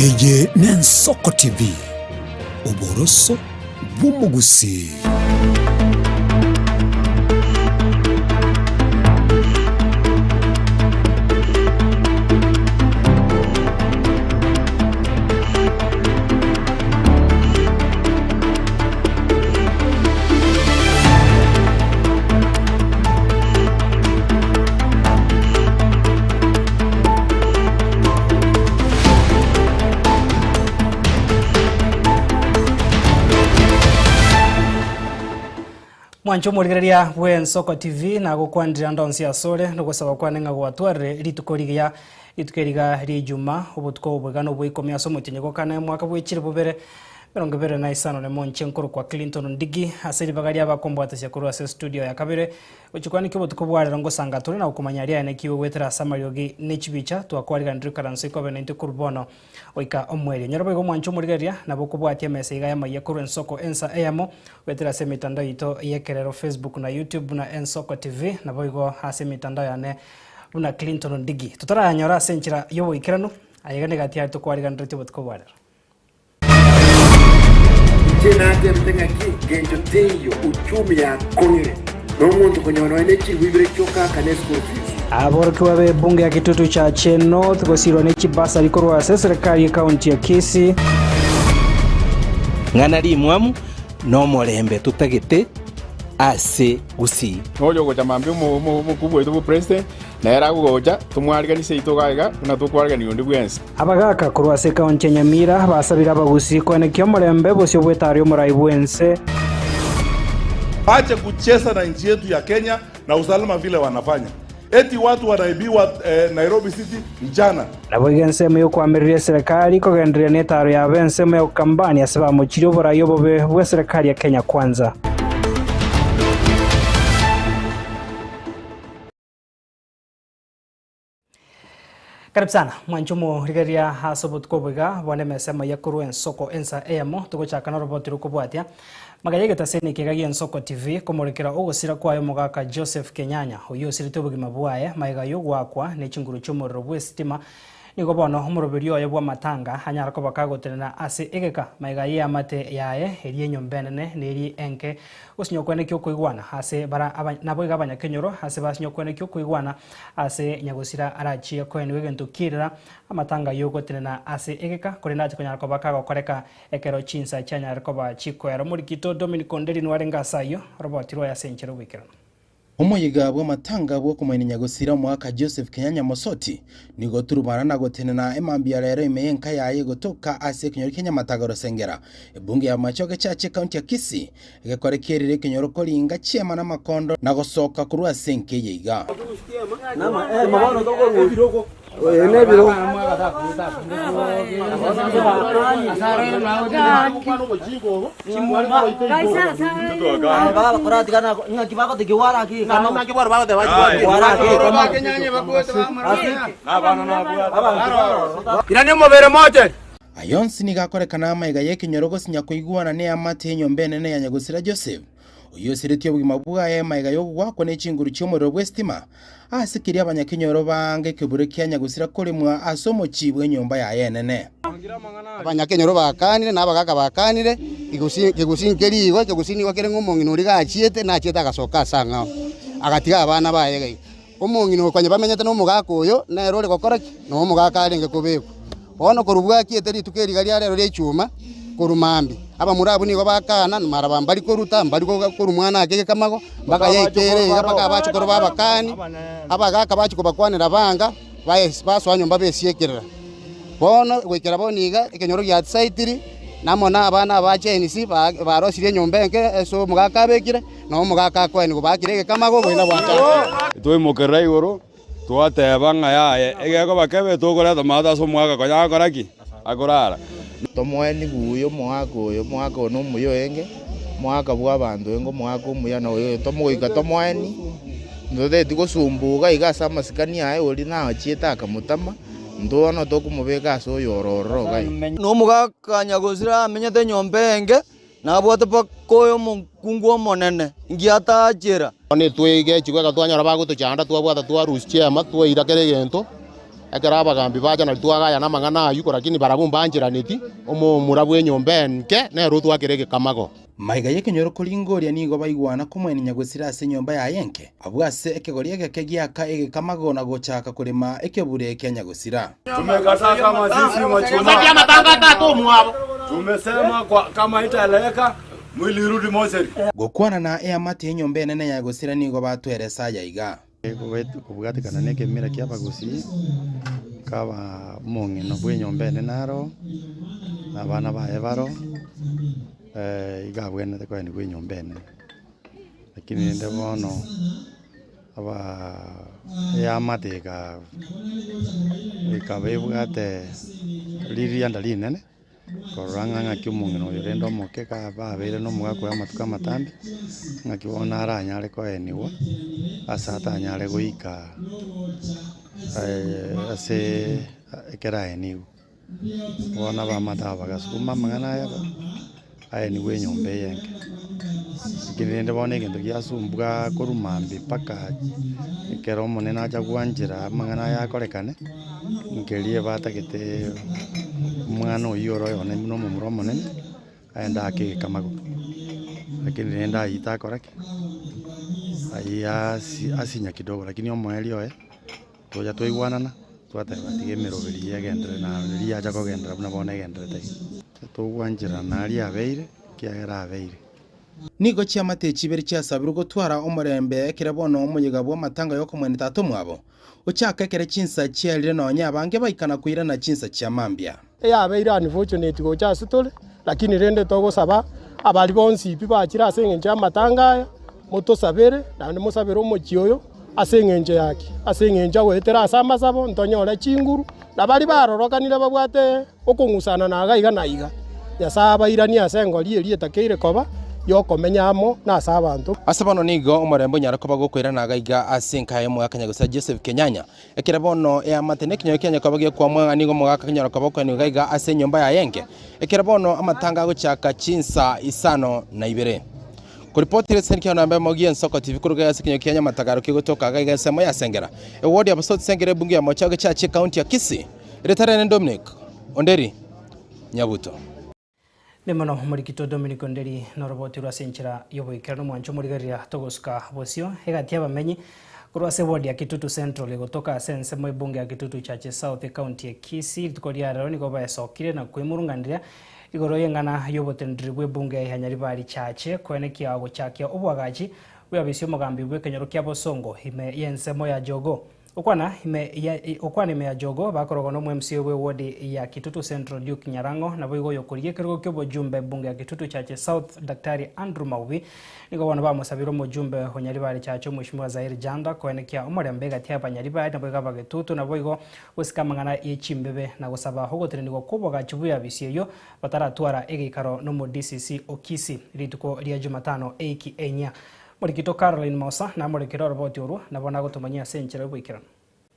Eye n'Ensoko TV, oboroso bw'omogusii. Mwanche omorigereria bw'Ensoko TV nagokwanire ande onsi asore nogosaba kwane ng'a gwatwarire rituko rigiya rituko eriga ri'Ijumaa obotuko obo iga nobwa ikomi ase omotienyi gokane omwaka bw'echiri bobere 25 nemo inche nkorokwa Clinton Ndigi ase ribaga ri'abakombwatasia korwa ase estudio ya kabere Gochikwana ki obotuko bwa rero ngosanga tore na gokomanya aria aye naki goetera ase amariogi ne chibicha twakwariganirie ikaranso ikobe naintwe korwa bono goika omoerio. Nyora boigo omwanche omorigereria nabo okobwatia emesa iga y'amayia korwa ensoko ensa eyemo goetera ase emetandao yaito y'ekerero Facebook na YouTube buna Ensoko TV naboigo ase emetandao yane buna Clinton Ndigi. Totarayanyora ase enchera y'oboikeranu, ayaiga negati aria tokwariganiretie obotuko bwa rero. Inche natebete ng'aki ngencho teiyo uchumi yakong'ire, na omonto konyora nonya ne chilifu ibere chioka akane eschool fees. Aborokigwa b'ebunge ya Kitutu Chache North gosirwa ne chibasari korwa ase eserekari y'ekaunti ya Kisii. Ng'ana rimwamu na omorembe totagete ase Gusii. Noria ogocha mambia omokubwa oito bwa president, nere agogocha, tomwariganie seito iga iga, buna tokwarigania onde bwensi. Abagaaka korwa ase ekaunti ya Nyamira basabire abagusii koenekia omorembe bosio bw'etaro y'omorai bw'ense. Waache kucheza na nchi yetu ya Kenya na usalama vile wanafanya. Eti watu wanaibiwa eh, Nairobi City mchana. Naboigo ensemo y'okoamereria eserekari kogendereria netaro yabo ensemo ya Ukambani ase bamochirie oborai obobe bw'eserekari ya Kenya Kwanza. Karibu sana mwanche omorigereria ase obotuko obo iga bono emesa amaiya korwa ensoko ensa eyemo togochaka noroboti rokobwatia magega y'egetaseni eke iga gi'ensoko TV komorekera ogosira kwaye omogaka Joseph Kenyanya oyio osirete obogima bwaye magega y'ogoakwa ne chinguru chi'omorero bw'esitima Nigo bono omoroberio oye bw'amatanga anyare koba kagotenena ase egeka magega y'eamate yaye, eria enyomba enene na eria enke, gosinywa kwenekia okoigwana ase bara aba, naboigo abanyakenyoro ase basinywa kwenekia okoigwana ase nyagosira arachie koenigwa egento ki'erera, amatanga y'ogotenena ase egeka, korende ache konyara koba kagokoreka ekero chinsa chianyarire koba chikoera. Omorikito Dominic Onderi nwarenge ase ayio, oroboti rwaye ase enchera oboikeranu. Omoyega bw'amatanga bw'okomoenia nyagosira omogaka Joseph Kenyanya Mosoti nigo oturubana na gotenena emambia rero ime y'enka yaye egotoka ase ekenyoro kia Nyamatagoro Sengera, ebunge ya Bomachoge Church ekaunti ya Kisii, egekore kierire ekenyoro koringa chiema na amakondo na gosoka korwa ase enka eye iga. Aya onsi nigo akorekana amaiga y'ekenyoro gosinya koigwana neamate y'enyomba enene ya nyagosira Joseph. Oyio osiretie obogima bwaye magega y'ogoakwa ne chinguru chi'omorero bw'esitima, ase keria abanyakenyoro baange ekebure kia nyagosira koremwa ase omochie bw'enyomba yaye enene. Abanyakenyoro bakanire na abagaaka bakanire, egegusi ekegusi nkeri igo, ekegusi nigo kere ng'a omong'ina oria gachiete, nachiete agasoka ase ang'ao, agatiga abana baye iga iga. Omong'ina oyo konya bamenyete na omogaka oyo, nere ore gokora ki? Na omogaka arenge kobekwa. Bono korwa bwakiete rituko eri iga ria rero ria echuma, korwa mambia, abamura abwo nigo bakana, maraba mbari koruta, mbari korwa mwana ake gekamago, mpaka yaikere iga mpaka abachukuru b'abakani, abagaka bachia kobakwanera banga, basoa nyomba besiekerera. Bono goikera bono iga, ekenyoro giatisaitiri, na amo na abana aba Gen-z barosirie enyomba enke ase omogaka abekire, na omogaka akoenigwa baakire egekamago oboina bwanchakire. Twaimokerera igoro, twateba ng'a yaya, egekoba kebe tokoreta amato ase omogaka konya agokora ki? Akorara. Tomoenigwe oyo omogaka oyo, omogaka oyo nomuya orenge, omogaka bw'abanto orenge omogaka omuya na oyo tomogoika tomoeni, ntotageti gosumbuga iga ase amasikani aye oria nachiete akamotama, intwe bono tokomobeka ase oyo ore ororo iga iga. Nomogaka nyagosira amenyete enyomba enge, nabwate mpaka oyo omokungu omonene, inki atachera. Bono etwegechigwe ekero twanyora bagotochanda twabwata twarusia chiema twaira kera egento. Ekero abagambi bacha nario twagayana amang'ana ayio, korakini barabwo mbancheraneti, omomura bw'enyomba enke nere otwakire egekamago. Maiga y'ekenyoro koringoria nigo baigwana komoenia nyagosira ase enyomba yaye enke, abwo ase ekegori egeke giaka egekamago na gochaka korema ekebure kia nyagosira. Tumekataa kama sisi machuma. Tumesema kwa, kama itaeleweka mwili irudi mochari. Gokwana na eamate y'enyomba enene ya nyagosira nigo batweresa aya iga. Kobwatekana nekemira ki'abagusii, kaba omong'ina bw'enyomba enene aro, na abana baye baro, iga abwenerete koenigwa enyomba enene. Lakini rende bono, abaa eamate eka ekaba ebwate ririanda rinene. Korora ng'a ng'aki omong'ina oyo rende omoke kababeire nomogaka oye amatuko amatambe, ng'aki bono aranyare koenigwa ase atanyare goika ase ekero aenigwe. Bono abamate aba bagasukuma amang'ana aya aenigwe enyomba eye enke. Lakini rende bono egento giasumbwa korwa mambia mpaka ekero omonene acha gwanchera amang'ana aya akorekane, nkeria batagete omwana oyio ore oyone buna omomura omonene, aende ake egekamago. Lakini rende ayio takora ki? Ayio asi asinya kidogo lakini omoerio oye, tocha twaigwanana, twateba tiga emeroberi eye egenderere na riria yacha kogenderera buna bono egendererete iga. Togwancherana aria abeire, ekiagera abeire. Nigo chiamate chibere chiasabirwe gotwara omorembe ekero bono omoyega bw'amatanga y'okomwenia tata omwabo ochaka ekero chinsa chiarire nonya abange baikana koirana chinsa chia mambia. Eyabeire unfortunate gocha ase tore, lakini rende togosaba abari bonsi pi bachire ase eng'encho y'amatanga aya, motosabere naende mosabere omochie oyo ase eng'encho ya ki? Ase eng'encho agoetera ase amasabo ntonyore chinguru, na baria barorokanire babwate okong'usana na iga iga na iga, Nyasae abairanie ase engori eria etakeire koba y'okomenya amo nase abanto. Ase bono nigo omorembe onyare koba gokoirana iga iga ase enka y'omogaka nyagosa Joseph Kenyanya. Ekero bono eamate nekenyoro kianye koba gekwamwa ng'a nigo omogaka akanyora koba okoenigwa iga iga ase enyomba yaye enke. Ekero bono amatanga agochaka chinsa isano na ibere. Koripoti ase ekenyoro namba emo gi'Ensoko TV koruga ase ekenyoro kia Nyamatagaro kegotoka iga iga ensemo ya Sengera, eward ya Bosoti Sengera ebunge ya Mochao gechache ekaunti ya Kisii. Erieta riane Dominic Onderi Nyabuto. Mbuya mono omorikito Dominic Onderi noroboti rwe ase enchera y'oboikeranu omwancho omorigereria togosuka bosio egati y'abamenyi korwa ase ward ya Kitutu Central egotoka ase ensemo ebunge ya Kitutu Chache South ecounty ya Kisii rituko ria rero nigo baesokire na kwemurunganiria igoro y'eng'ana y'oboteneneri bw'ebunge ya Nyaribari Chache koenekia ogochakia oboagachi bw'eabisi y'omogambi bw'ekenyoro kia Bosongo ime y'ensemo ya Jogoo Okwana ime ya Okwana ime ya Jogo bakorogwa nomo MCA bwe ward ya Kitutu Central Duke Nyarang'o naboigo oyokorigia ekerogo kiobojumbe ebunge ya Kitutu Chache South Daktari Andrew Maubi nigo bono bamosabire omojumbe o Nyaribari Chache Omweshimiwa Zaheer Janda koenekia omorembe egati ya abanyaribari naboigo abagetutu naboigo gosika amang'ana ye chimbebe na gosaba ogotenenigwa kwobogachi buya bisi eyio bataratwara egeikaro nomo DCC o Kisii rituko ria Jumatano eiki enyia. Morikito Caroline Mosa namorekere oroboti orwo, nabo nagotomanyia ase enchera y'oboikeranu.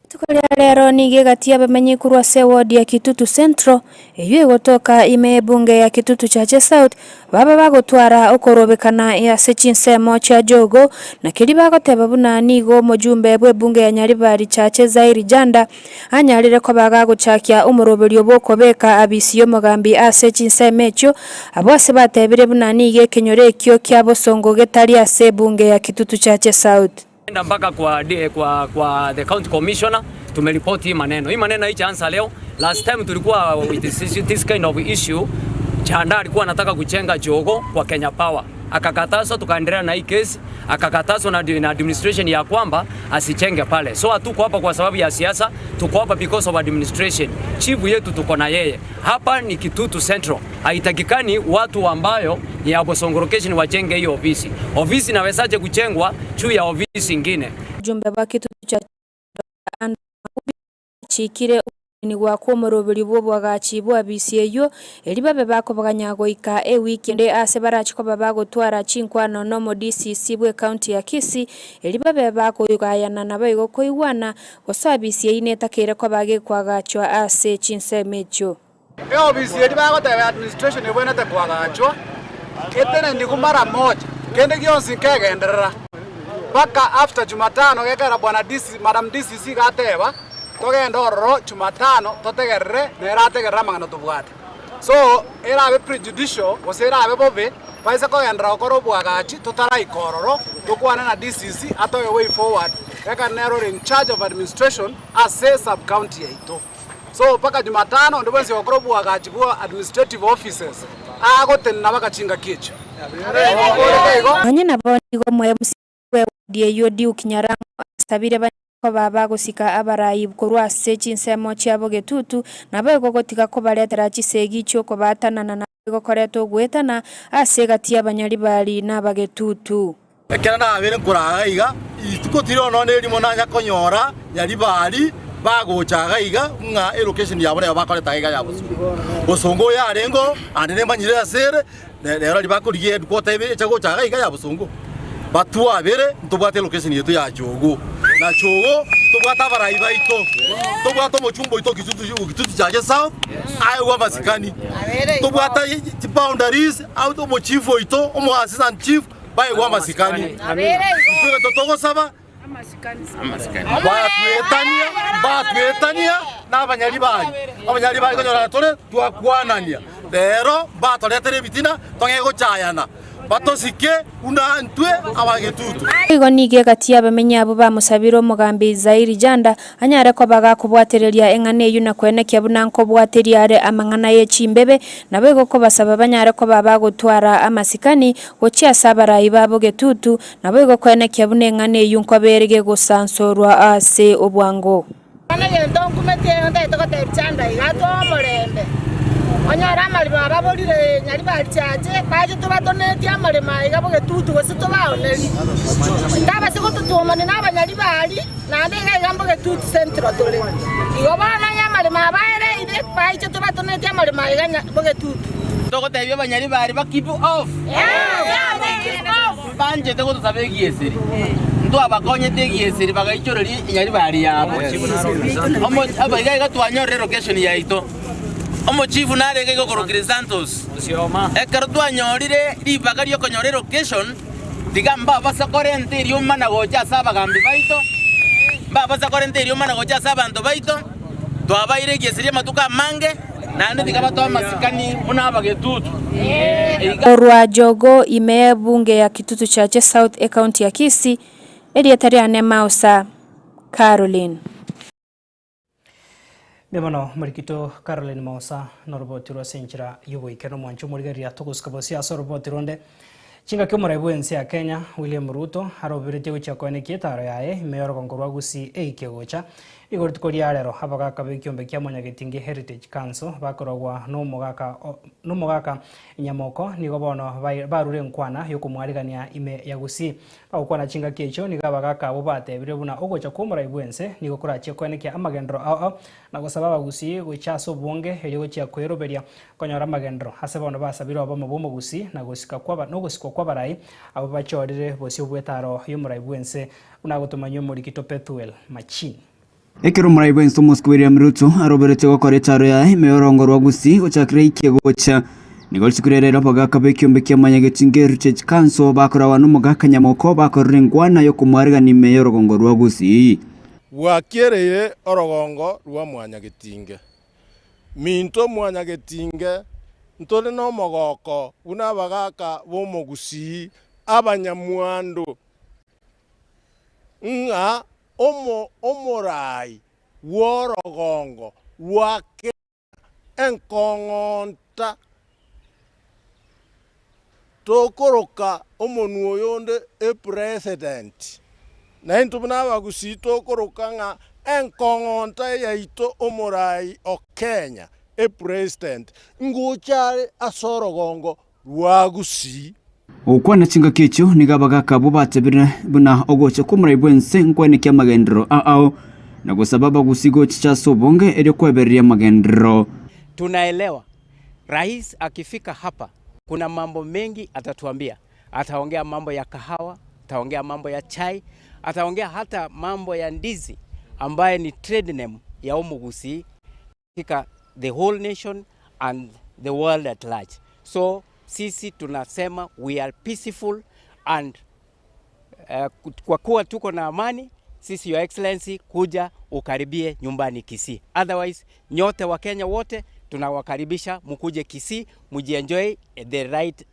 Rituko ria rero nigo egati y'abamenyi korwa ase eward ya Kitutu Central, eyio egotoka ime y'ebunge ya Kitutu Chache South, baba bagotwara okorobekana ase chinsemo chia Jogoo, na keria bagoteba buna nigo omojumbe bw'ebunge ya Nyaribari Chache Zairi Janda anyarire koba gagochakia omoroberio bw'okobeka abisi y'omogambi ase chinsemo echio, abwo ase batebire buna nigo ekenyoro ekio kia bosongo getari ase ebunge ya Kitutu Chache South. Enda mpaka kwa, kwa, kwa the county commissioner tumeripoti hii maneno. Hii maneno haijaanza leo. Last time tulikuwa with this, this kind of issue, Chanda alikuwa anataka kujenga jogo kwa Kenya Power akakatazwa, tukaendelea na hii kesi, akakatazwa na, na administration ya kwamba asijenge pale. So hatuko hapa kwa sababu ya siasa, tuko hapa because of administration. Chief yetu tuko na yeye hapa ni Kitutu Central. Haitakikani watu ambayo ni ya Bosongo location wajenge hiyo ofisi. Ofisi inawezaje kujengwa juu ya ofisi ingine? Ujumbe bwa Kitutu cha Andrew Makubi Chikire okoenigwa kw'omoroberi bw'oboagachi bw'abisi eyio, erio babe bakobaganya goika ewiki ende ase barache koba bagotwara chinkwano nomo DCC bw'ecounty ya Kisii, erio babe bakogayana naboigo koigwana gose abisi eyio netakeire koba gekoagachwa ase chinsemo echio. Eofisi eria bagoteba ya administration ebwenerete koagachwa, etenenigwe mara moja, kende gionsi nkegenderera mpaka after Jumatano gekera bwana DC, madam DCC iga ateba. Togende ororo Jumatano totegerere, nere ategerere amang'ana tobwate. So, erabe prejudicial gose erabe bobe, baise kogenderera gokora oboagachi totaraika ororo, tokwane na DCC atoe way forward, ekero nere ore in charge of administration ase sub county yaito. So mpaka Jumatano onde bwensi ogokora oboagachi bwa administrative offices agotenena baka chingaki echio. Okoreka igo. Onye nabo nigo omoebusi bw'ewodi eyio Duke Nyarango asabire banyare koba bagosika abarai korwa ase chinsemo chiabo getutu, naboigo gotiga kobaretera chisegi chi'okobaatanana naboigo koreta ogoetana ase egati y'abanyaribari na abagetutu. Ekero nabeire nkoraga iga, rituko tiri nonya nerimo nanya konyora Nyaribari bagocha iga iga ng'a elocation yabo nero bakoreta iga ya bosongo. Bosongo oyo arenge oo, ande nemanyire ase ere, Nero riria bakorigia headquarter ebe echa gocha iga iga ya bosongo, batwabere ntobwate elocation yaito ya Chogo, na Chogo ntobwate abarai baito, ntobwate omochumba oito o Kitutu o Kitutu Chache South aegwe amasikani, ntobwate chiboundaries out omochief oito omo assistant chief baegwe amasikani. Intwe egento togosaba. Batwetania, mbatwetania nabanyaribari, abanyaribari konyora tore twakwanania. Rero mbatoretere ebitina tong'e gochayana, batosike buna intwe abagetutu. Boigo nigo egati y'abamenyi abwo bamosabire omogambi Zairi Janda anyare koba gakobwatereria eng'ana eyio na koenekia buna nkobwateria are amang'ana ye chimbebe, naboigo kobasaba banyare koba bagotwara amasikani gochia ase abarai babo getutu Naboigo koenekia buna eng'ana eyio nkobeere gegosansorwa ase obwango. Bono egento nkumeti eye ntagete gotebia Chanda iga, Atoe omorembe, onyore amaremo ababorire nyaribari chiache, bache tobatonetie amaremo aya iga bogetutu gose tobaonerie. Ntabase gototwomania nabanyaribari, naende iga iga mbogetutu central tore. Igo bono onye amaremo abaereire, baiche tobatonetie amaremo aya iga bogetutu. Togotebia abanyaribari ba keep off. Mbanchete gotosaba egieseri, ntwabakonyete egieseri bagaichoreria enyaribari yabo. Omo iga iga twanyorire elocation yaito. Omochifu narenge iga okorokwa Chrysanthus. Ekero twanyorire ribaga riokonyora elocation, tiga mbabase korenta eriomana gocha ase abagambi baito, mbabase korenta eriomana gocha ase abanto baito, twabaire egieseri amatuko amange. Naende tiga batoe amasikani buna abagetutu. Korwa Jogoo ime y'ebunge ya Kitutu Chache South ecounty ya Kisii, erieta riane Mausa Caroline. Mbuya mono morikito Caroline Mausa noroboti rwase enchera y'ogoikera omwancho omorigereria togosuka bosio ase oroboti ronde. Chingaki omorai bw'ense ya Kenya William Ruto aroberetie gochia koenekia etaro yaye ime y'orogongo rwa Gusii eike gocha. Igo rituko ria rero abagaka b'ekiombe kia Mwanyagetinge Heritage Council bakorogwa nomogaka nomogaka Nyamoko nigo bono barure enkwana yokomwarigania ime ya Gusii. Bagokwana chingaki echio nigo abagaka abwo batebire buna ogocha kw'omorai bw'ense nigo korachie koenekia amagenderero ao ao na gosaba abagusii gocha ase obonge erio gochia kweroberia konyora amagenderero ase bono basabire obomo bw'omogusii na gosika kwaba nogosikwa kw'abarai abwo bachorire bosio bw'etaro y'omorai bw'ense Buna agotomanyia omorikito Pethuel Machini. Ekero omorai bw'ense omosike William Ruto aroberetie gokora etaaro yaye ime y'orongo rwa Gusii gochakera eikie gocha, nigo rituko riria rero abagaka b'ekiombe kia Mwanyagetinge Heritage Council bakoragwa n'omogaka Nyamoko bakorire enkwana y'okomwarigania ime y'orogongo rwa Gusii. Bwakiereire orogongo rwa Mwanyagetinge. Minto Mwanyagetinge, ntore nomogoko buna abagaka b'omogusii abanyamwando. Ng'a omoraai bw'orogongo rwa kera enkong'onta, tokoroka omonwa oyonde epresident, naintwe buna abagusii tokoroka ng'a enkong'onta yaito omoraai o Kenya epresident, ngocha are ase orogongo rwa Gusii. Gokwana chingaki echio nigo abagaaka abwo batebire buna ogocha kw'omorai bw'ense nkwenekia amagenderero ao, na gosaba abagusii gochicha ase obonge erio kwebereria amagenderero. Tunaelewa rais akifika hapa kuna mambo mengi atatuambia, ataongea mambo ya kahawa, ataongea mambo ya chai, ataongea hata mambo ya ndizi ambaye ni trade name ya Omogusii katika the whole nation and the world at large. So sisi tunasema we are peaceful and kwa kuwa tuko na amani Sisi Your Excellency kuja ukaribie nyumbani Kisii. Otherwise nyote Wakenya wote tunawakaribisha mkuje Kisii mujienjoy the right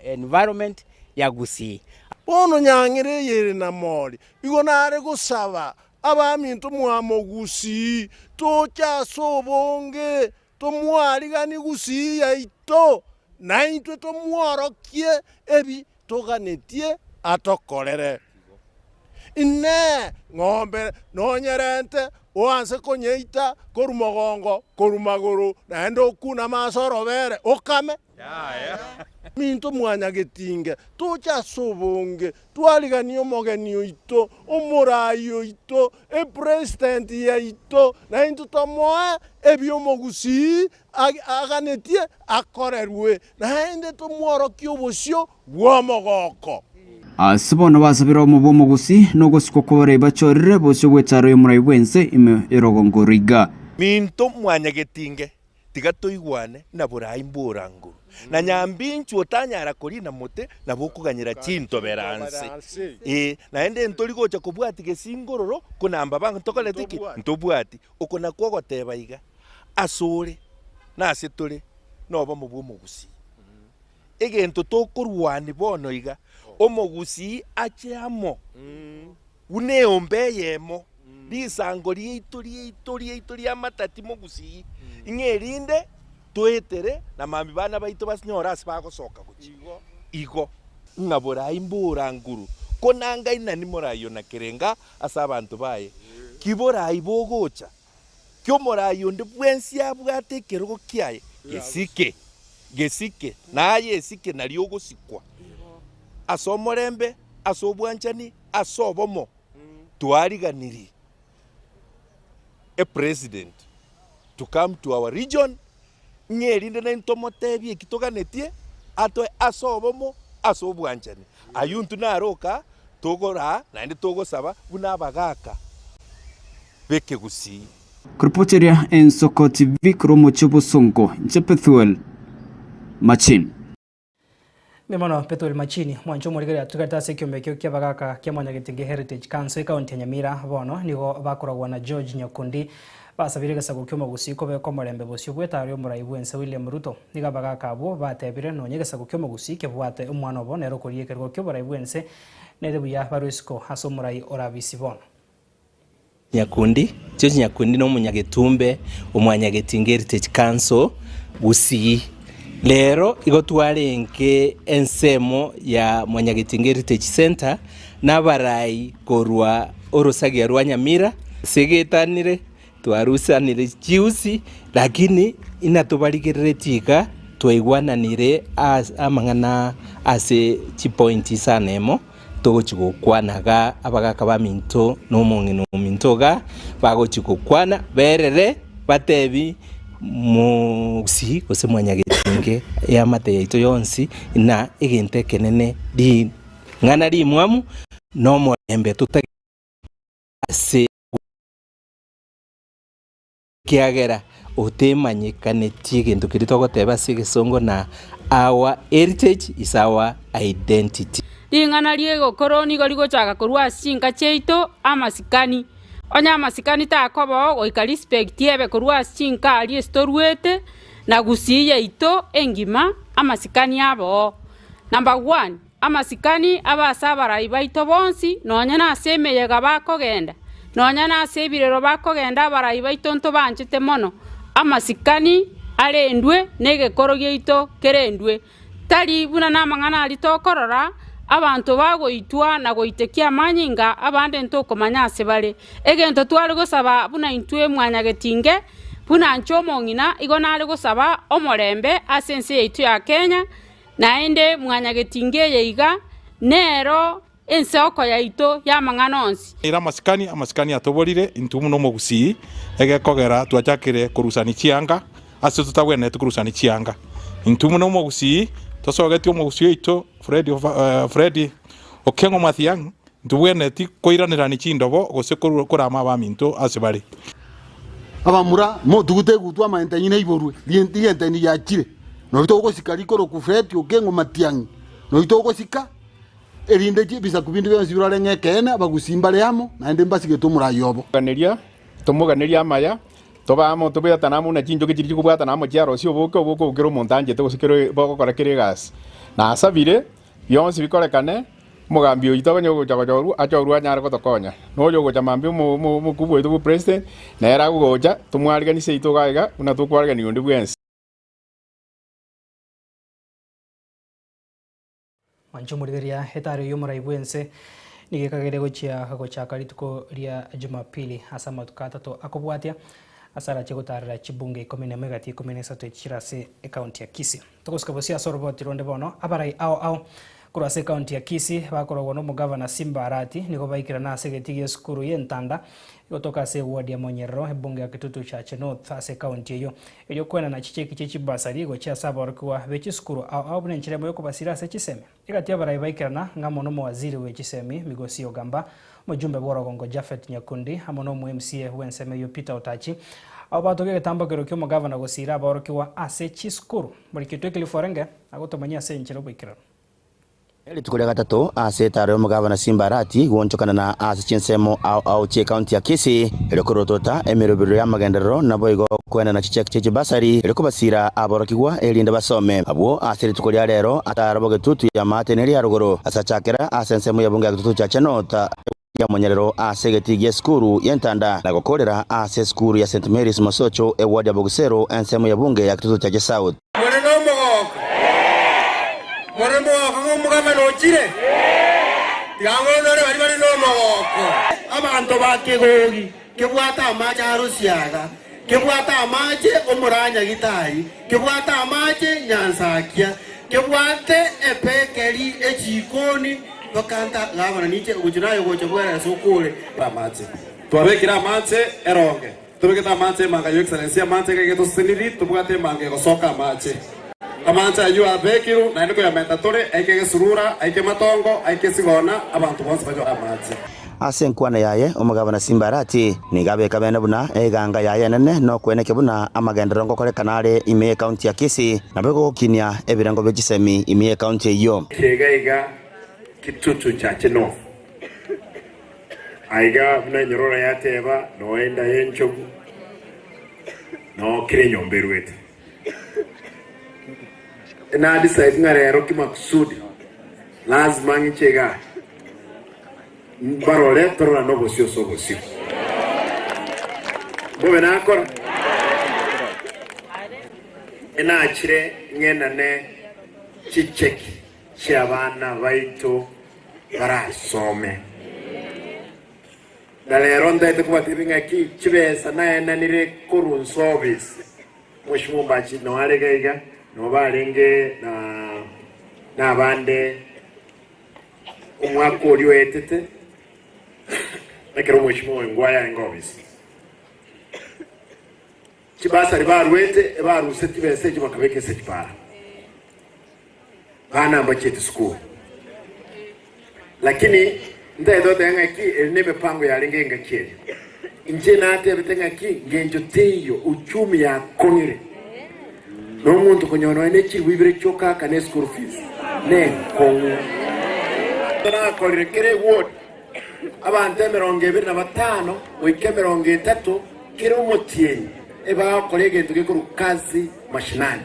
environment ya Gusii. Bono nyang'era eyere na mori, igo nare gosaba abaminto mwamogusii, toche ase obonge, tomwariganie Gusii yaito, naintwe tomworokie ebi toganetie atokorere. Inee! Ng'ombe nonyerente oanse konyeita korwa mogongo korwa magoro, naende okuname ase orobere okame? Minto mwanyagetinge, toche ase obonge, twariganie omogeni oito, omoraai oito, epresident yaito, naintwe tomoe ebi'omogusii aganetie akorerwe, naende tomworokie obosio bw'omogoko. Ase bono basabire obomo bw'omogusii, na ogosikwa kw'abarai bachorire bosio bw'echaro y'omorai bw'ense ime y'orogongo roiga. Minto mwanyagetinge, tiga toigwane na borai mbw'oranguru, na nyambinchu otanyara korina mote nabo okoganyera chintobera nse. Ee, naende ntori gocha kobwati gesingororo konamba bango ntokorete ki? Ntobwati. Oko nakwo ogoteba iga, asore na ase tore nobomo bw'omogusii. Egento tokorwania bono iga, omogusii ache amo buna eombe eyemo, risango riaito riaito riaito ri'amatati mogusii, ng'a erinde toetere na mambia bana baito banyore ase bagosoka gochia. Igo. Ng'a borai mbora nguru, ko nangainani morai ona kerenga ase abanto baye, ki borai bogocha? Ki omorai onde bwensi abwate ekerogo kiaye gesike, gesike, na aye esike nario ogosikwa. Ase omorembe, ase obwanchani, ase obomo, twariganirie a president to come to our region ng'a erinde naintwe tomotebie eki toganetie atoe ase obomo, ase obwanchani. Ayio intwe naroka togoraa naende togosaba buna abagaaka b'ekegusii. Koripoteria Ensoko TV korwa omochie o Bosongo, inche Pethuel Machini. Mbuya mono Pethuel Machini, mwanche omorigereria atugerete ase ekiombe ekio ki'abagaka kia Mwanyagetinge Heritage Council ekaunti ya Nyamira bono nigo bakoragwa na George Nyakundi basabire egesaku ki'omogusii kobeka omorembe bosio bw'etaro y'omorai bw'ense William Ruto. Nigo abagaka abwo batebire nonya egesaku ki'omogusii kebwate omwana obo nere okoria ekerogo ki'oborai bw'ense nere buya barwe isiko ase omorai orabisi bono. Nyakundi, George Nyakundi nomonyagetumbe o Mwanyagetinga Heritage Council, Gusii. Rero igo twarenge ensemo ya Mwanyagetinga Heritage Centre na abarai korwa orosagia rwa Nyamira, segetanire, twarusanire chiusi lakini inatobarigereretie iga twaigwananire as amang'ana ase chipointi isano emo. Togochia gokwana iga abagaaka baminto na omong'ina ominto iga, bagochia gokwana berere batebi mogusii gose mwanyagetinge eamate yaito yonsi na egento ekenene ring'ana rimwamu na omorembe totagete ase. Ekiagera otemanyekaneti egento keria togoteba ase egesongo na our heritage is our identity. Ring'ana ri'egokoro nigo rigochaka korwa ase chinka chiaito, amasikani. Onye amasikani takoba oo, goika respect ebe korwa ase chinka aria ase toruete, na gusii yaito engima, amasikani abe oo. Number one, Amasikani abe ase abarai baito bonsi, nonya nase emeyega bakogenda, nonya nase ebirero bakogenda abarai baito ntobanchete mono. Amasikani arendwe, na egekoro giaito kerendwe. Tari buna namang'ana aria tokorora, abanto bagoitwa na goitekia amanyinga abande ntokomanya ase bare. Egento tware gosaba buna intwe mwanyagetinge, buna inche omong'ina, igo nare gosaba omorembe ase ense yaito ya Kenya, Naende mwanyagetinga eye iga nero ensoko yaito y'amang'ana onsi. Ere amasikani, amasikani atoborire intwe buna omogusii, egekogera twachakire korusani chianga ase totagwenereti korusani chianga. Intwe buna omogusii, tosogetie omogusii oito Fred Fred Okengo Mathiang, ntobwenereti koiranerani chindobo gose korama abaminto ase bare. Abamura, motugute egutwa amaentenyi naiborwe, rientenyi riachire, noyo togosika rikorokwa Fred Okengo Matiang'i, noyo togosika. Erinde ebisaku binde bionsi birore ng'a ekeene abagusii mbare amo, naende mbasigete omoraai obo. Ganeria, tomoganerie amaya, tobe amo, tobwatane amo buna chinchoki chiria chikobwatana amo chiarosia oboke, oboke obwo kera omonto anchete gose kera bogokora kera egasi. Nasabire, bionsi bikorekane, omogambi oito onye ogocha gochorwa, achorwe anyare gotokonya. Na oyo ogocha mambia omo omo omokubwa oito bwa president, nere agogocha, tomwariganie seito iga iga, buna tokwarigania onde bwensi. Mwanche omorigereria etari y'omorai bw'ense nigo ekagere gochia gochaka rituko ria Jumapili ase amatuko atato akobwatia ase arache gotarera chibunge ikomi nemo egati 13 echi chire ase ekaunti ya Kisii. Togosuka bosio ase oroboti ronde bono abarai ao ao korwa ase ekaunti ya Kisii bakorogwa na omogavana Simba Arati nigo baikerana ase egetii gi'esukuru y'entanda egotoka ase eward ya Monyerero ebunge ya Kitutu Chache North ase ekaunti eyio. Erio kwenana chicheki chie chibasari gochia ase aborokigwa be chisukuru ao ao buna enchera emo y'okobasira ase chisemi. Egati y'abarai baikerana ng'a amo nomowaziri bwe chisemi Migosi Ogamba, omojumbe bw'orogongo Japhet Nyakundi amo nomo MCA bw'ensemo eyio Peter Otachi, abwo batogia egetambokero ki'omogavana gosiira aborokigwa ase chisukuru. Moriketwe Cliff Orenge agotomanyia ase enchera oboikeranu. Rituko ria gatato ase etaaro y'omogabana Simba Arati gwonchokana na ase chinsemo ao ao chi'ecounty ya Kisii erio korotota emerobero y'amagenderero naboigo koenana chicheki chie chibasari erio kobasiira aborokigwa erinde basome. Abwo ase rituko ria rero ataaro bogetutu ya maate neria rogoro ase achakera ase ensemo ya bunge ya Gitutu Chache North ya Monyerero ase egetii gi'esukuru y'entanda na gokorera ase esukuru ya St Mary's Mosocho eward ya Bogisero ensemo ya bunge ya Kitutu Chache South. More nomogoko? More mogoko ng'a omogabane ochire? Tiga ng'onore baria bare nomogoko. Abanto ba kegogi kebwate amache a Rusiaga, kebwate amache omoranyagitari, kebwate amache Nyansakia, kebwate epekeri echikoni, bakanta gavana ninche gochia naye gocha bwera ase okore. Amache. Twabekire amache eronge. Tobegete amache emanga, Your Excellency, amache iga egetosesenirie, tobwate emanga egosoka amache. Amache ayio abekirwe, naende koyamenta tore, aike egesurura, aike matongo, aike esigona, abanto bonsi banyore amache. Ase enkwana yaye, omogabana Simba Arati nigo abeka bene buna eganga yaye enene na okwenekia buna amagenderero ngokorekana are ime y'ecounty ya Kisii nabo egogokinia ebirengo bie chisemi ime y'ecounty eyio. Kega iga Kitutu Chache North. Aiga buna enyororo yateba, noo enda y'enchogu, noo kera enyomba eruete. Na decide ng'a rero kimakusudi lazima ng'iche igaa mbarore tororane obosio ase obosio. Mbobe nakora? Enachire ng'enane chicheki chi'abana baito barasome. Na rero ntaete kobatebia ng'aki chibesa naenanire korwa nsobisi. Mweshimiwa Mbachi noo are iga iga, noo barenge na nabande omwaka oria oetete, ekero omweshimiwa oyo Ngwaya arenge obisi. Chibasari baruete ebaruseti chibesa echio bakabeka ase chipara. Bana mbachiete sukuru. Lakini ntagete goteba ng'aki eri nemepango yarenge engaki eria. Inche natebete ng'aki ngencho teiyo uchumi yakong'ire. Na omonto konyora nonya ne chilifu ibere chioka akane eschool fees nenkong'u. Nakorire kera eward abanto emerongo ebere na batano goika emerongo etato kera omotienyi ebagokora egento gekorwa kazi mashinani.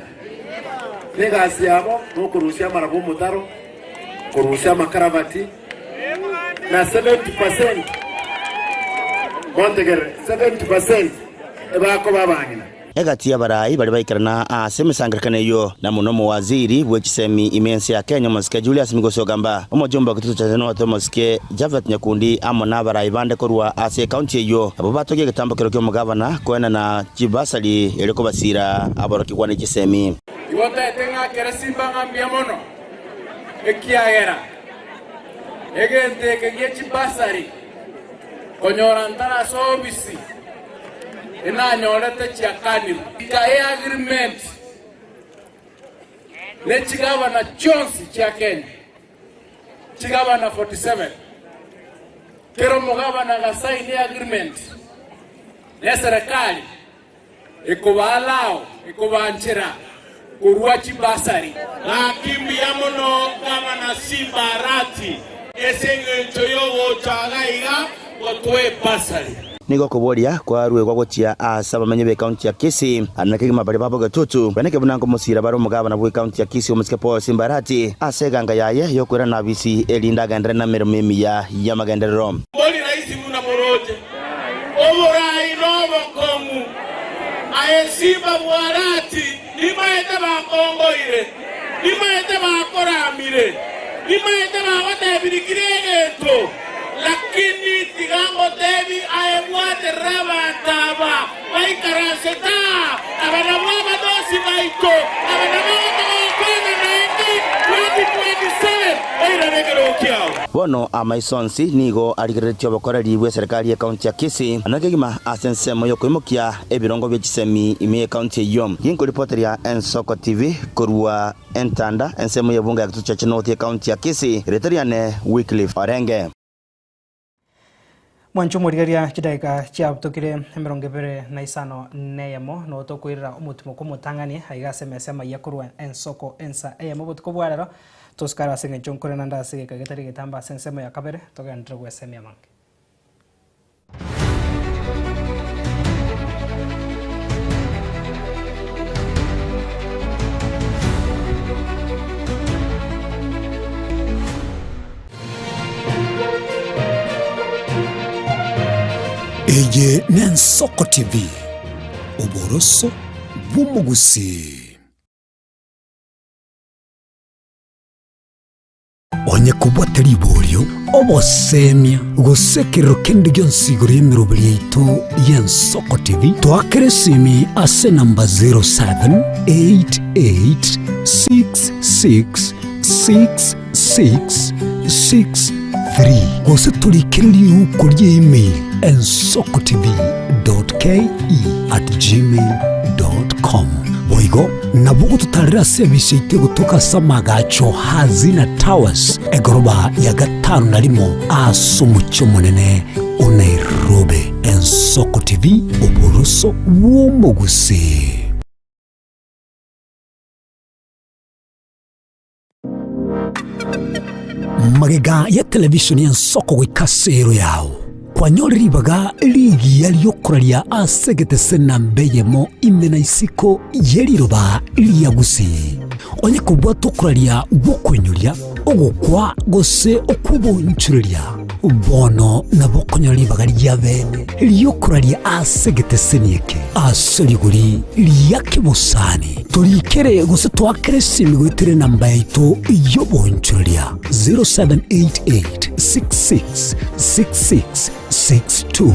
Na egasi yabo nokorusia amaraba omotaro, korusia amakaravati, na 70 percent, montegerere, 70 percent ebakoba abang'ina. Egati y'abarai baria baikerana ase emesangererekano eyio, na mono omowaziri bwe chisemi ime ense ya Kenya omosike Julius Migos Ogamba, omojumbe o Kitutu Chache North omosike Japhet Nyakundi amo nabarai bande korwa ase ekaunti eyio nabwo batogia egetambokero ki'omogavana koenana chibasari erio kobasiira aborokigwa ne chisemi. Igo ntaete ng'akere simba ng'a mbuya mono, ekiagera egento eke gie chibasari konyora ntare ase obisi enanyorete chiakanirwe. Ika eagreement ne chigavana chionsi chia Kenya, chigavana 47, kera omogavana agasaini eagreement ne eserekari ekobaallow, ekobanchera. Korwa chibasari. Gaki mbuya mono gavana Simba Arati ase engencho y'ogocha iga iga gotoa ebasari. Nigo okoboria kwaruegwa gochia ase abamenyi b'ekaunti ya Kisii, na kegima baria ba Bogetutu, beneke buna nkomosiira bare omogabana bw'ekaunti ya Kisii omosike Paul Simba Arati ase eganga yaye y'okoirana abisi erinde agenderere nemeremo emiya y'amagenderero. Mbori rahisi buna moroche, oborai nobokong'u. Aye Simba bw'Arati, Nimaete bakongoire, nimaete bakoramire, nimaete bagotebirie kera egento, lakini tiga ngotebi aye bwaterere abanto aba baikaransete aa, aba nabwo abadosi baito, aba nabo togokwana naende 2027 oirane ekerogo kiao. Bono amaiso onsi nigo arigereretie obokoreri bw'eserekari y'ekaunti ya Kisii na kegima ase ensemo y'okoimokia ebirongo bie chisemi ime y'ekaunti eyio. Ginkoripoteria Ensoko TV korwa Entanda, ensemo y'ebunge ya Kitutu Chache North y'ekaunti ya Kisii, erieta riane Wycliffe Orenge. Mwanche omorigereria chidakika chiabutokire 25 neyemo noo tokoirera omotimo kw'omotang'ani aiga ase emesa amayia korwa ensoko ensa eyemo obotuko bwa rero tosikare ase eng'encho nkore naende ase egeka getari getambe ase ensemo ya kabere togenderere gwesemia amange. Eye n'Ensoko TV, oboroso bw'omogusii. Onye kobwate riborio, obosemia, gose ekerero kende gionsi igoro y'emeroberi yaito y'Ensoko TV, toakere esimi ase enamba 0788666663 gose torikere riuko ria email ensokotv.ke@gmail.com. Boigo nabo ogototarera ase ebise yaito egotoka ase amagacho Hazina Towers, egoroba ya gatano na rimo ase omochie omonene o Nairobi. Ensoko TV, oboroso bw'omogusii. Magega ya televishoni y'ensoko goika ase ero yao, kwanyore ribaga rigiya ri'okoraria ase egetese namba eyemo ime na isiko ye riroba ria Gusii. Onye kobwata okoraria gw'okoinyoria, ogokwa gose okw'obonchoreria, Bono nabo okonyora ribaga ria bene ri'okoraria ase egeteseni eke ase rigori ria kebosani. Torikere gose toakere esimi goetera enamba yaito y'obonchoreria 0788 66 66 62.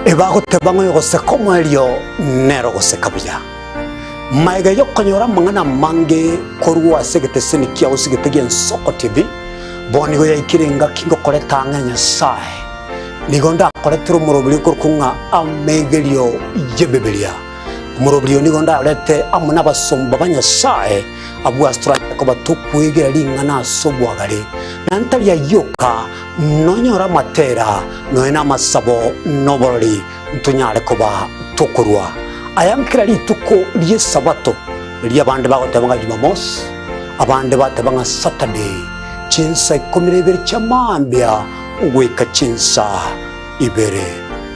Ebagoteba ng'a oyogoseka omoerio nere ogoseka buya. Magega y'okonyora amang'ana amange korwa ase egeteseni kiao ase egete gi'Ensoko TV, bono nigo yaikire engaki ngokoreta ang'e Nyasae. Nigo ndakoretere omoroberi okorokwa ng'a Amegerio y'Ebibilia. Omoroberi oyo nigo ndarete amo nabasomba ba Nyasae abwo ase toranyare koba tokwegera ring'ana ase obwagare, na ntari ayio oka, Nonyore amatera, nonya namasabo, na oborori, ntonyare koba tokorua aya kera rituko ri'Esabato, riria abande bagoteba ng'a Jumamosi, abande bateba ng'a Saturday, chinsa ikomi na ibere chia mambia goika chinsa ibere.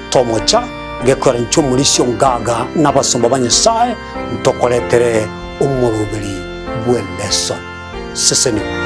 Tomocha gekogera inche omorisia ongaga na abasomba ba Nyasae ntokoretere omoroberi bw'eleson. Sesenigwa.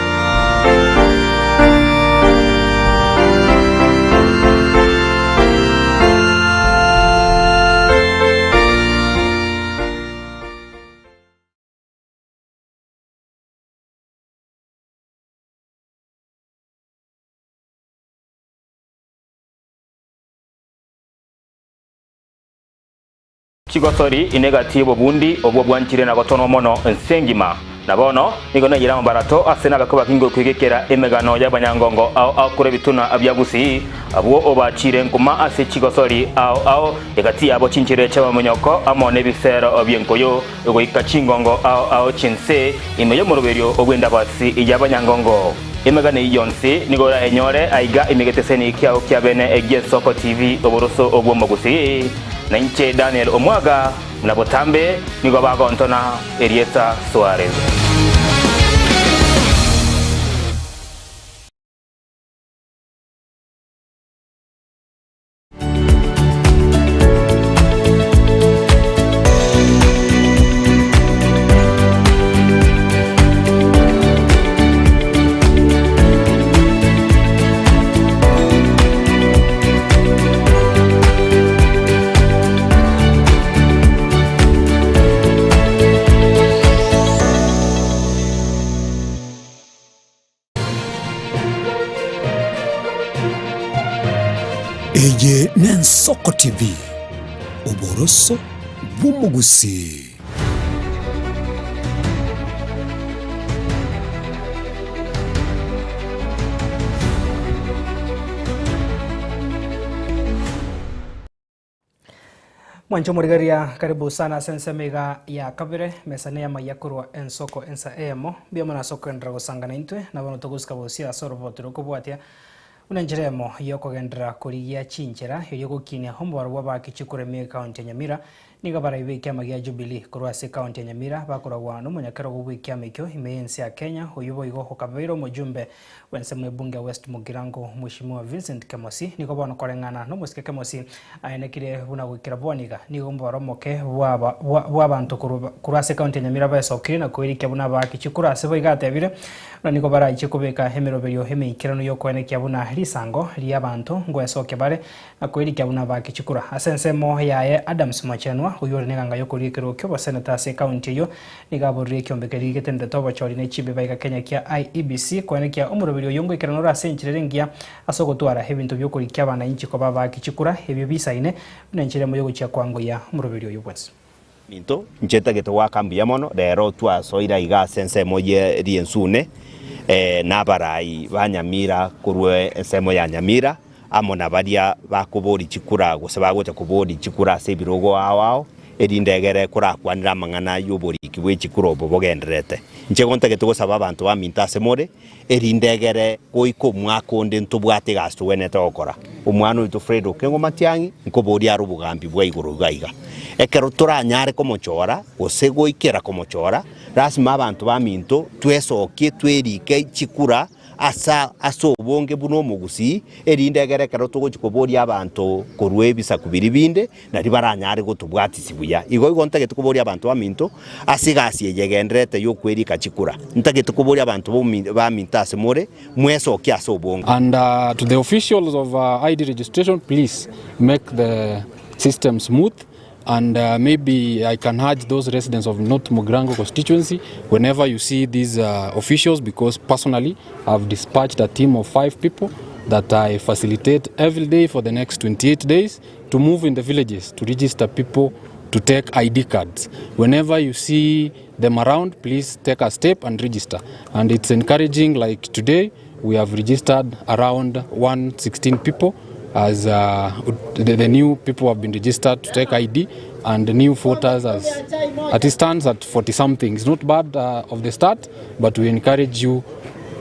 Chigosori inegati y'obobundi obwo bwanchire na gotonwa mono ense engima. Na bono nigo naiyire amabarato ase nabakwe bakinge kwegekera emegano y'abanyangongo ao ao korwa ebituna bia Gusii, abwo obachiire nkuma ase chigosori ao ao, egati yabo chinchera chi'amamonyoko amo nebisero bi'enkoyo, goika chingongo ao ao chi'ense, ime y'omoroberio bw'endabasi y'abanyangongo. Emegano eyio yonsi nigo orayenyore aiga ime egeteseni kiao kia bene egi'Esoko TV oboroso obw'omogusii, na inche Daniel Omwaga buna botambe nigo bagontona erieta Suarez. Eye n'Ensoko TV, oboroso bw'omogusii. Mwanche omorigereria karibu sana ase ensemo iga ya kabere, mesa ne amaiya korwa ensoko ensa eyemo. Mbuya mono ase okogenderera gosangana intwe, na bono togosika bosio ase oroboti rokobwatia buna enchera eyemo yokogenderera korigia chinchera erio gokinia omobaro bw'abaaki chikuremia ekaunti ya Nyamira Nigo abarai b'ekiama gia Jubilee korwa ase ekaunti ya Nyamira bakoragwa nomonyakerogo bw'ekiama ekio ime y'ense ya Kenya oyio boigo okabeire omojumbe bw'ensemo y'ebunge ya West Mugirango Mweshimiwa Vincent Kemosi nigo bono koreng'ana nomosike Kemosi aenekire buna goikera bono iga nigo omobaro omoke bw'abanto korwa ase ekaunti ya Nyamira baesokirie na koirikia buna abaaki chikura ase boigo atebire buna nigo barachie kobeka emeroberio emeikeranu yokoenekia buna risango ri'abanto ngoesokia bare na koirikia buna abaaki chikura. Ase ensemo yaye Adams Mochenwa, oyio ore neganga y'okoria ekerogo ki'oboseneta ase ekaunti eyio, nigo aborire ekiombe keria getenderete obochori ne chimbeba iga Kenya kia IEBC koenekia omoroberi oyio ngoikerana ore ase enchera ere engiya ase ogotwara ebinto bi'okorikia abanainchi koba abaaki chikura ebio bisaine buna enchera emo y'ogochia kwangoyia omoroberi oyio bwensi. Minto, inche ntagete goaka mbuya mono, rero twasoire aiga ase ensemo ye riensune, na abarai ba Nyamira korwa ensemo ya Nyamira, amo na baria bakoboria chikura gose bagocha koboria chikura ase ebirogo ao ao, erinde egere korakwanere amang'ana y'oboriki bwe chikura obo bogendererete. Inche igo ntagete gosaba abanto baminto ase more, erinde egere goika omwaka onde ntobwate egasi togwenerete gokora. Omwana oito Fred Okengo Matiang'i nkoboria are obogambi bwa igoro iga iga. Ekero toranyare komochora gose goikera komochora, lasima abanto baminto twesokie twerike chikura ase ase obonge buna omogusii, erinde egere ekero togochia koboria abanto korwa ebisaku biria binde, nario baranyare gotobwatisia buya. Igo igo ntagete koboria abanto baminto ase egasi eye egendererete y'okwerika chikura. Ntagete koboria abanto baminto ase more, mwesokie ase obonge. And to the officials of ID registration please make the system smooth and maybe I can urge those residents of North Mugirango constituency whenever you see these officials because personally I've dispatched a team of 5 people that I facilitate every day for the next 28 days to move in the villages to register people to take ID cards. Whenever you see them around, please take a step and register. And it's encouraging, like today, we have registered around 116 people as uh, the, the new people have been registered to take ID and the new voters as at it stands at 40 something. It's not bad uh, of the start, but we encourage you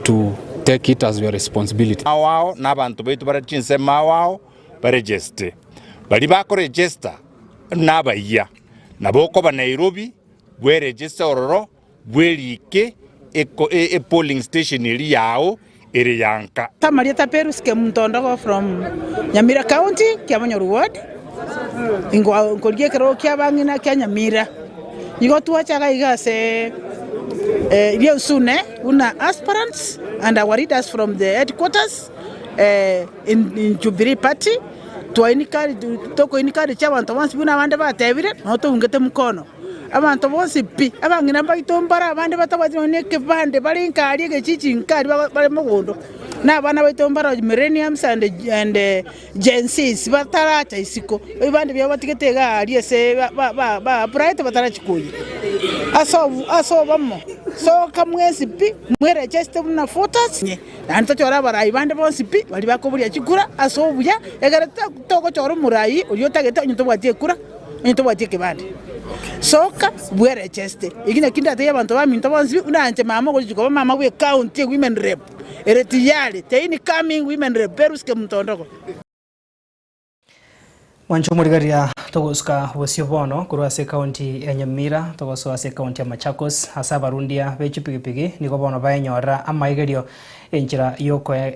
to take it as your responsibility. Ao ao na abanto baito bare chinsemo ao ao baregeste. Baria bakoregesta nabayia, nabo okoba Nairobi bweregeste ororo bwerike epolling station eria yao ere ya nka. Amarieta Perus Kemunto from Nyamira County, Kiabonyoru Ward, nkorigia ekerogo kia abang'ina kia Nyamira. Nigo twacha iga iga ase riensune buna aspirants and our leaders from the headquarters. In Jubilee Party, tokoinika riche abanto bonsi buna abande batebire, nabo toungete mokono. Abanto bonsi pi, abang'ina baito mbare abande batabwati nonya na ekebande bare nka aria egechichi nka aria bare mogondo, na abana baito mbare millenniums and and Gen Zs bataracha isiko, ebibande biabo batigete iga aria ase ba ba ba applyete batarachi koyia. Ase ase obomo, soka mwensi pi, mweregister buna voters. Naende tochore abarai bande bonsi pi, baria bakoboria chikura ase obuya, egere togochora omorai oria otagete onye tobwati ekura, onye tobwati ekebande. Soka bweregeste. Eki naki ndatebie abanto baminto bonsi pi, buna inche mama ogochicha koba mama bwe county e women rep, ere tiyari, the incoming women rep Perus Kemunto Ondogo. Mwanche omorigereria togosuka bosio bono korwa ase ekaunti ya Nyamira togosoa ase ekaunti ya Machakos ase abarundia be chipigipigi nigo bono baenyorera amaigerio enchera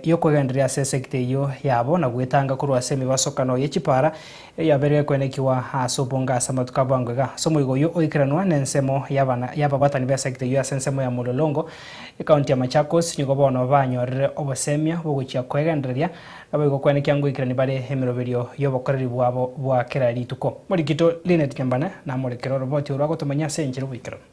yokoegendereria ase esekta eyio yabo na gwetanga korwa ase emebasokano ye chipara eyabeire gekwenekiwa ase obonge ase amatuko a bwango iga. Ase omoigo oyio oikeranwa nensemo y'ababwatani b'esekta eyio ase ensemo ya Mulolongo ekaunti ya Machakos nigo bono banyorire obosemia bogochia koegendereria Naboigo kwenekia ngoikerania bare emeroberio y'obokoreri bwabo bwa kera rituko. Morikito Linet Nyambane namorekere oroboti orwo agotomanyia ase enchera oboikeranu.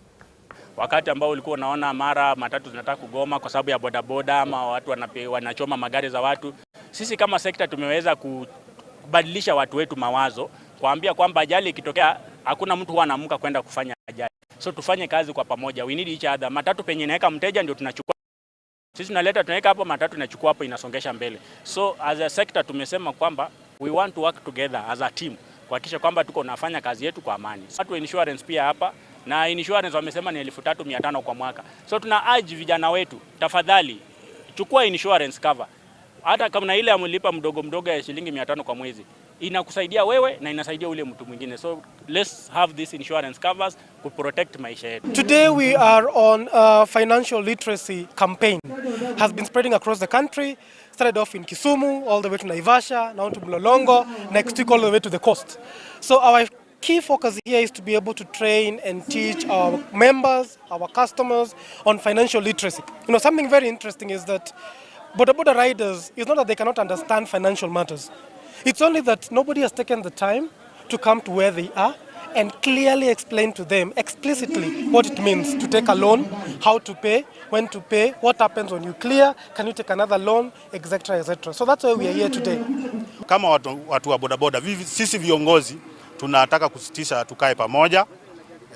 Wakati ambao ulikuwa unaona mara matatu zinataka kugoma kwa sababu ya bodaboda ama watu wanachoma magari za watu. Sisi kama sekta tumeweza kubadilisha watu wetu mawazo, kuambia kwamba ajali ikitokea hakuna mtu huwa anaamka kwenda kufanya ajali. So tufanye kazi kwa pamoja, we need each other. Matatu penye inaweka mteja ndio tunachukua. Sisi tunaleta tunaweka hapo matatu inachukua hapo inasongesha mbele. So as a sector tumesema kwamba we want to work together as a team kuhakikisha kwamba tuko nafanya kazi yetu kwa amani. Watu wa insurance pia hapa na insurance wamesema ni 3500 kwa mwaka. So tuna urge vijana wetu, tafadhali chukua insurance cover. Hata kama na ile amlipa mdogo mdogo ya shilingi 500 kwa mwezi inakusaidia wewe na inasaidia ule mtu mwingine. So let's have this insurance covers ku protect maisha yetu. Today we are on a financial literacy campaign. Has been spreading across the country. Started off in Kisumu, all the way to Naivasha, now to Mlolongo, next week all the way to the coast. So our key focus here is to be able to train and teach our members, our customers on financial literacy. You know, something very interesting is that boda boda riders, it's not that they cannot understand financial matters. It's only that nobody has taken the time to come to where they are and clearly explain to them explicitly what it means to take a loan, how to pay, when to pay, what happens when you clear, can you take another loan, etc., etc. So that's why we are here today. Kama watu, watu wa bodaboda vivi, sisi viongozi tunataka kusitisha tukae pamoja.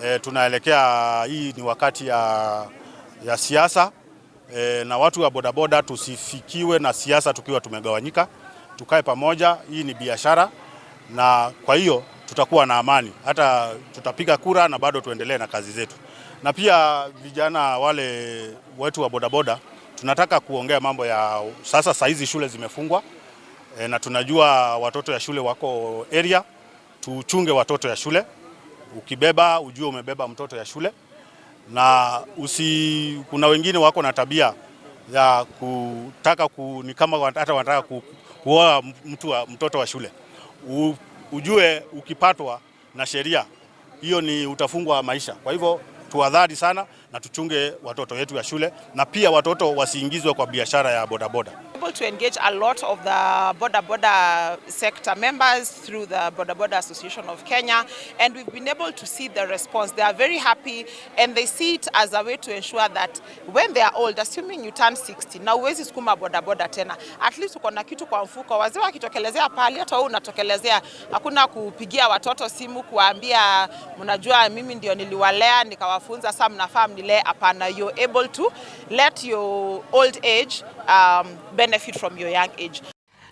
E, tunaelekea hii ni wakati ya, ya siasa e, na watu wa bodaboda tusifikiwe na siasa tukiwa tumegawanyika. Tukae pamoja, hii ni biashara, na kwa hiyo tutakuwa na amani, hata tutapiga kura na bado tuendelee na kazi zetu. Na pia vijana wale wetu wa bodaboda tunataka kuongea mambo ya sasa. Saa hizi shule zimefungwa e, na tunajua watoto ya shule wako area, tuchunge watoto ya shule. Ukibeba ujue umebeba mtoto ya shule, na usi, kuna wengine wako na tabia ya kutaka ku, ni kama hata wanataka ku, kuoa mtu wa, mtoto wa shule U, ujue ukipatwa na sheria hiyo ni utafungwa maisha. Kwa hivyo tuhadhari sana na tuchunge watoto wetu ya shule, na pia watoto wasiingizwe kwa biashara ya bodaboda. able to engage a lot of the boda boda sector members through the Boda Boda Association of Kenya, and we've been able to see the response. They are very happy and they see it as a way to ensure that when they are old, assuming you turn 60, na huwezi sukuma boda boda tena, at least uko na kitu kwa mfuko. Wazee wakitokelezea pale, hata wewe unatokelezea, hakuna kupigia watoto simu kuwaambia mnajua mimi ndio niliwalea nikawafunza, sasa mnafaa mnilee. Hapana, you're able to let your old age benefit from your young age.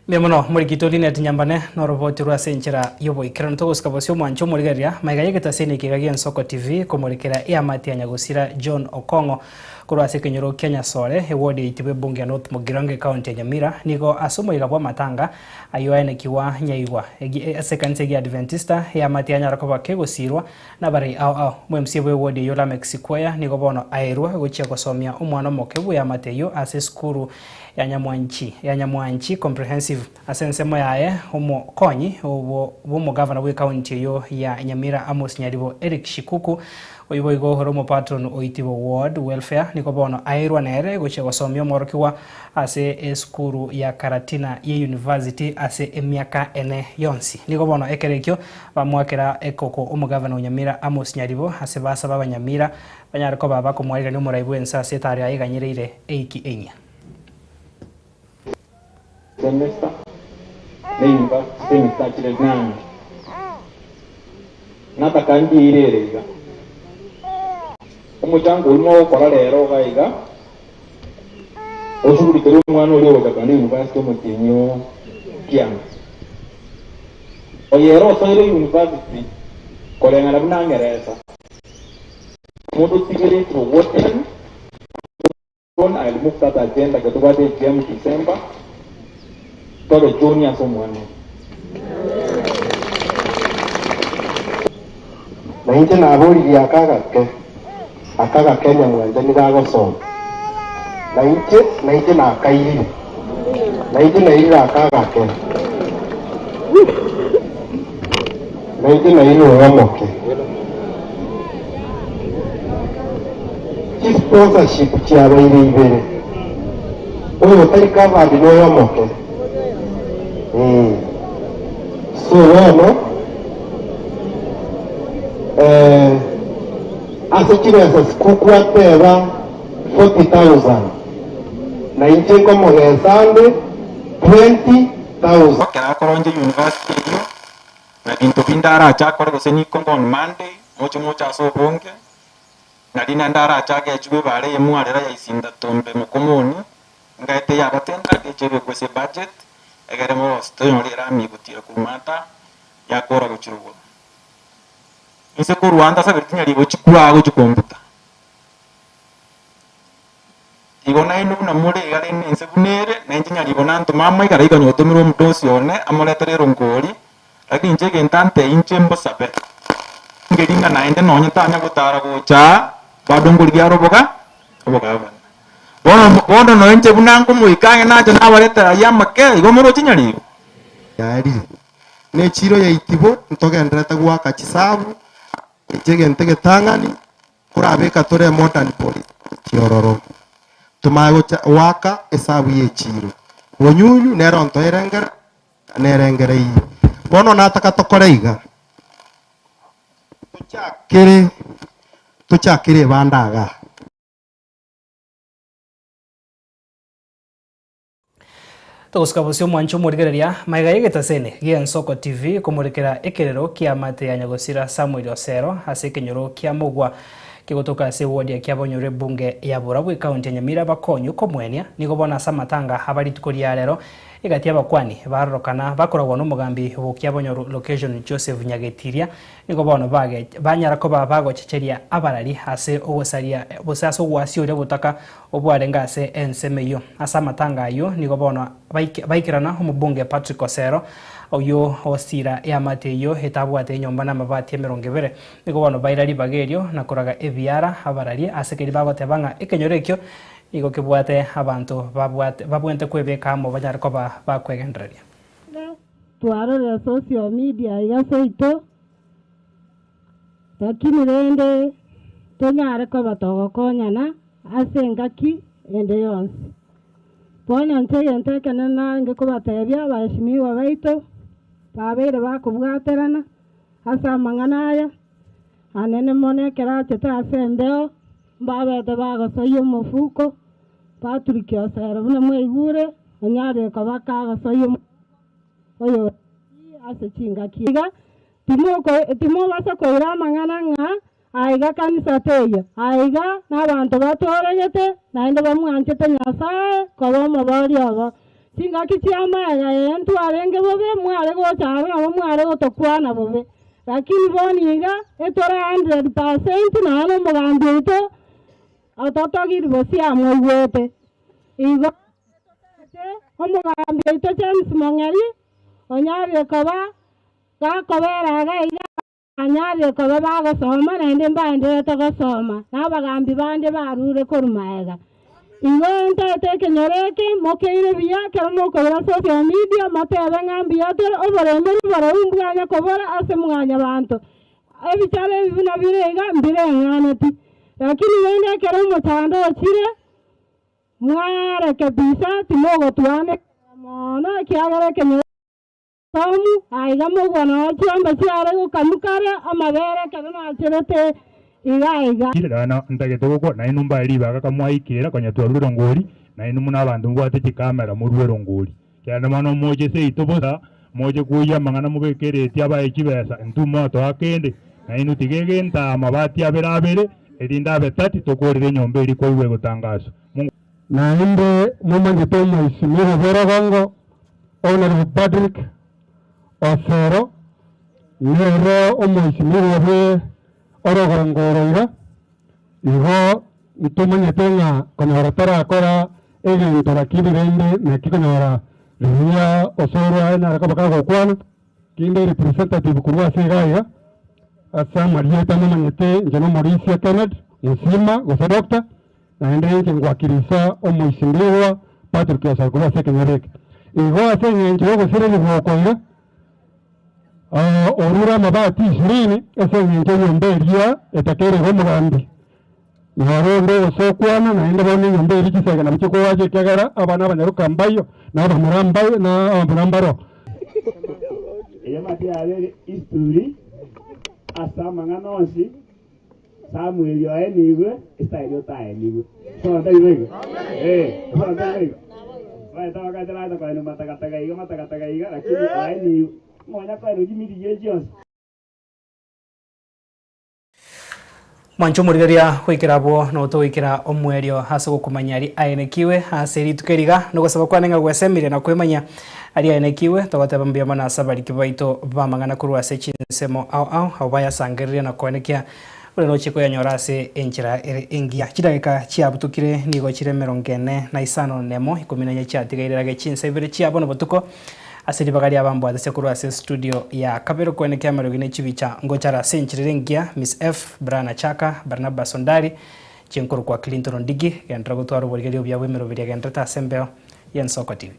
Mbuya mono morikito Linet Nyambane noroboti rwa ase enchera y'oboikeranu togosika bosio omwancho omorigereria maiga y'egetaseni eke iga gia Ensoko TV komorekera eamate ya nyagosira John Okong'o korwa ase ekenyoro kia Nyasore eward ya Itibo ebunge ya North Mugirango ecounty ya Nyamira nigo ase omoyega bw'amatanga ayio aenekigwa nyaigwa ase ekanisa egia Adventista eamate yanyara koba kegosirwa Nabarei ao ao, Omwemca bw'ewodi eyio Lameck Sikweya nigo bono aerwe gochia gosomia omwana omoke bw'eamate eyio ase esukuru ya Nyamwanchi ya Nyamwanchi Comprehensive. Ase ensemo yaye, omokonyi bw'omogavana bw'ekaunti eyio ya Nyamira Amos Nyaribo Eric Shikuku, oyio boigo ore omopatron o Itibo Ward Welfare nigo bono aerwa nere gochia gosomia omworokigwa ase esukuru ya Karatina ye University ase emiaka ene yonsi. Nigo bono ekero ekio Bamoakera ekoko omogavana o Nyamira Amos Nyaribo ase basaba abanyamira banyare koba bakomwarirania omorai bw'ense ase etaaro yaye eganyereire eiki enyia. Semester ne university semester chire nane nataka ndiire ere iga omochango oyio mogokora rero iga iga oshughulikere omwana oria ogocha kogenda university omotienyi o kianda. Oyo ere osoire university, Koreng'ana buna ang'eresa, omonto otigeretie ogwotera, John I remove that agenda ekero tobwate AGM December tobe John ase omwana oyo. Na inche naboririe aka agake, aka agake nyamwanchani nigo agosoma, na inche, na inche nakairire, na inche nairire aka agake, na inche nairire oyo omoke. Chisponsorship chiabeire ibere, oyo otari covered noyo omoke. Ee. So bono eh, ase chibesa sikukwateba 40,000 na inche nkomogesa ande 20,000. Ekero akoronche university eyio, na binto binde arache akore gose nikongo on Monday, moche moche ase obonge, Nari naende arache agechwe ebaare y'emwarera ya Isindatombe mokomoni, engaete y'abatenda eche ebekwe ase ebudget, egere morose tonyore erami egotira korwa maata yakora gochia rogoro. Inse korwa ntasabire chinyaribo chikwaa gochia kombuta. Igo nainwe buna more iga rende ense buna ere, na inche nyaribo nantoma amo igara iga nyotomire omodosi one amoretere erongori, lakini inche egento antebie inche mbosabe. Ngeri ng'a naende nonye tanya gotara gocha aa, bado nkorigia are oboga obogabana. Bono bono nonya inche buna nkomoika ang'e nache nabaretera ayio amake, igo moroche nyaribo. Yarire. Nechiiro ya Itibo ntogendererete goaka chisabu, echi egento egetang'ani Korabeka tore modern police chiororo, tomanye gocha goaka esabu y'echiiro. Bonyunyu nere ontoerengera na nerengereirie. Bono nataka tokore iga, tochakere tochakere ebanda igaa. Togosuka bosio omwanche omorigereria magega y'egetaseni gi'Ensoko TV komorekera ekerero ki'amate ya nyagosira Samuel Osero ase ekenyoro kia Mogwa kegotoka ase eward ya Kiabonyoru ebunge ya Borabu ekaunti ya Nyamira bakonywe komoenia nigo bono ase amatanga aba rituko ria rero egati y'abakwani barorokana bakoragwa n'omogambi bw'Kiabonyoru location Joseph Nyagetiria Nigo bono banyara koba bagochecheria abarari ase ogosaria, gose ase ogwasioria obotaka obwarenge ase ensemo eyio. Ase amatanga ayio nigo bono baikerana omobunge Patrick Osero, oyio osira eamate eyio etabwate enyomba namabati emerongo ebere. Nigo bono baira ribaga erio na koraga ebiara abarari ase keria bagoteba ng'a ekenyoro ekio nigo kebwate abanto babwate babwente kwebeka amo banyare koba bakwegendereria. Twarorire social media iga seito, lakini rende tonyare koba togokonyana ase engaki ende yonsi. Bono inche egento ekenene narenge kobatebia abaheshimiwa baito, babeire bakobwaterana ase amang'ana aya, anene mono ekero achete ase embeo, mbabete bagosoyia omofuko, Patrick Osero buna mwaigure, onyarire koba kagosoyia omofuko oyo ase chingaki iga, timobasa koira amang'ana ng'a aiga kanisa teiyo, aiga nabanto batooregete naende bamwanchete Nyasae koba omobori obo. Chingaki chi'amaega eye ntwarenge bobe, mware gocha aro nabo mware gotokwana bobe, lakini bono iga etore 100% nonya nomogambi oito Ototogiri bosio amoigwete. Igo etotoete omogambi oito James Mong'eri onyarire koba gakobera iga iga anyarire koba bagosoma naende mbaendererete gosoma na abagambi bande barure korwa maega. Igo ntoete ekenyoro eke mokeire buya ekero mokoira social media motebe ng'a mbuya tore oboremeri boreu mbwanya kobora ase mwanyabanto. Ebichara ebi buna bire iga mbireng'aneti, lakini rende ekero omochando ochire, mwarekebisa timogotwanekera mono, ekiagera ekenyoro tomu aiga mogwa noo chiombe chiare gokamwa kare amabere ekero nacherete iga iga. Bono ntagete gokwa, nainwe mbae ribaga kamwaikera konya twarure erongori, nainwe buna abanto mobwate chikamera morue erongori. Kende mono moche seito bosa, moche kwoyia amang'ana mobeke ereti abae chibesa, intwe motoa kende, na inwe tiga egento amabati abere abere, erinde abe tati tokoorere enyomba eria kwaigwa egotangaswa. Mungu. Naende momanyete omoisimigwa bw'orogongo, Honourable Patrick Osero. Nere omoisimigwa bwe orogongo oro iga, igo ntomanyete ng'a konyora tarakora egento lakini rende naki konyora riria osoro anyare koba kagokwana, kinde representative korwa ase iga iga, ase amarieta momanyete inche nomorisia Kenneth Musima gose Doctor, naende inche ngwakirisa omoisimigwa Patrick Osoro korwa ase ekenyoro eke. Igo ase eng'encho y'ogosira oko iga, Orure amabati ishirini ase engencho y'enyomba eria etakeire iga omogambi, na ore onde gose okwana, naende bono enyomba eria chisege nabo chikoacha, ekiagera abana abanyaroka mbayo, na abamura mbayo, na abamura mbaroo. Eyamate yabeire history ase amang'ana onsi, Samueli oenigwe, Israeli otaenigwe. Bono tari boigo? Eh, bono tari boigo? Baete abakate baete koenwa matagataga iga matagataga iga, lakini oenigwe. Monya koenwa chimiti chiria chionsi. Mwanche omorigereria goikera abwo notogoikera omwerio ase ogokomanya aria aenekiwe ase rituko eri iga, nogosaba kwane ng'a gwesemire na kwemanya aria aenekiwe, togoteba mbuya mono ase abariki baito b'amang'ana korwa ase chinsemo ao ao, abwo bayasangereria na koenekia buna nochie koyanyora ase enchera ere engiya. Chidageka chiabutukire nigo chire emerongo ene na isano nemo, ikomi na inye chiatigaire rage chinsa ibere chia bono botuko, ase ribaga ri'abambwatisia korwa ase estudio ya kabere koenekia amariogi ne chibicha ngochara ase enchera ere engiya, Miss F, Brian Achaka, Barnabas Ondari, chinkorokwa Clinton Ondigi, genderera gotwara oborigereria obuya bw'emeroberio egendererete ase embeo y'Ensoko TV.